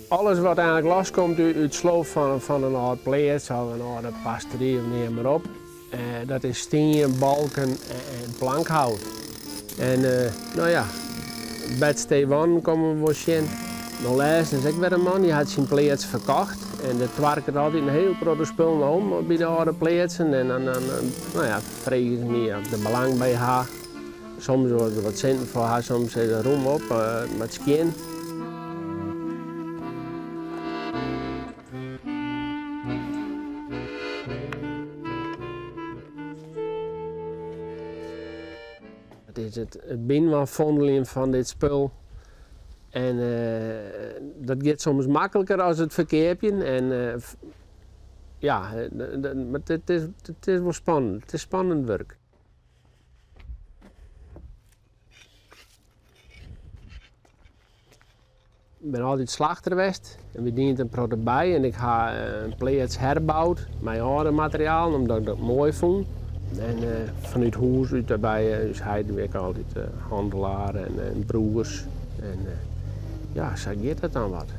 Alles wat eigenlik loskomt út sloop fan in âld pleats of in âlde pastory of neam mar op, dat is stien, balken en plankhout. En no ja, bedsteewannen komme we wol tsjin. No lêsten is ek wer in man, dy hat syn pleats ferkocht en der twarket altyd in hiel protte spullen om by de âlde pleatsen en dan no ja, freegje se my oft ik der belang by ha. Soms wolle se wat sinten foar ha, soms sizze se rûm op, it moat skjin. It is it byinoar fondeljen fan dit spul en dat giet soms makliker as it ferkeapjen en ja, mar it is wol spannend, it is spannend wurk. Ik bin altyd slachter west en wy dienen in protte by en ik ha in pleats herboud mei âlde materialen omdat ik dat moai fûn. En fanút hûs út dêrby, ús heit wie ek altyd hannelaar en broers en ja, sa giet it dan wat.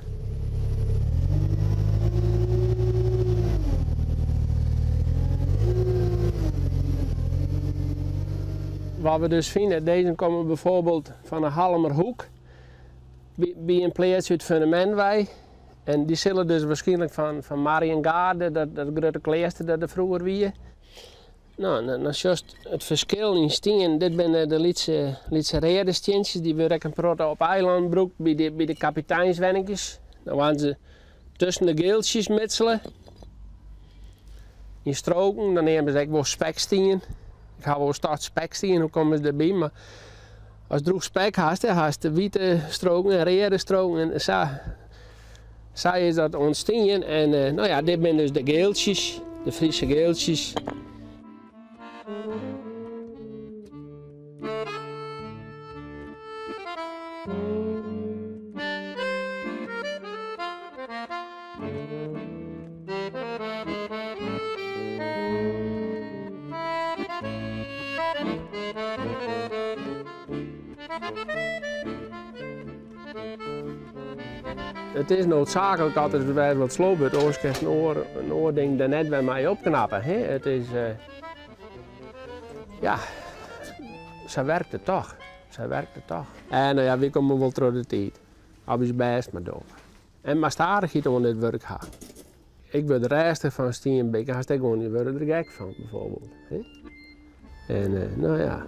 Wat we dus fine, dizze komme bijvoorbeeld fan de Hallumerhoek. By in pleats út fundamint wei. En dy sille dus waarskynlik fan Mariengaarde, dat grutte kleaster dat der froeger wie. No, dan sjochst it ferskil yn stien. Dit binne de lytse, lytse reade stientsjes, dy wurde ek in protte op eilannen brûkt by de kapiteinswenninkjes. Dan waarden se tusken de geeltsjes mitsele. Yn stroken, dan neame se ek wol spekstien. Ik ha wolris tocht spekstien, hoe komme se derby? Mar ast droech spek hast, dan hast wite stroken en reade stroken en sa, sa is dat ûntstien. En eh, no ja, dit binne dus de geeltsjes, de Fryske geeltsjes. It is noodzaaklik dat der wer wat sloopt wurdt, oars kinst in oar, in oar ding der net wer mei opknappe. Hè? It is, uh, ja, sa werkt it toch. Sa werkt it toch. En no ja, wy komme wol troch de tiid. As we ús bêst mar dogge. En mar stadichheid oan dit wurk ha. Ik wurd rêstich fan stienbikken, hast ek guon dy wurde der gek fan bijvoorbeeld. Hè? En uh, no ja.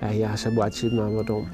Ja, ja, sa boartsje mar wat om.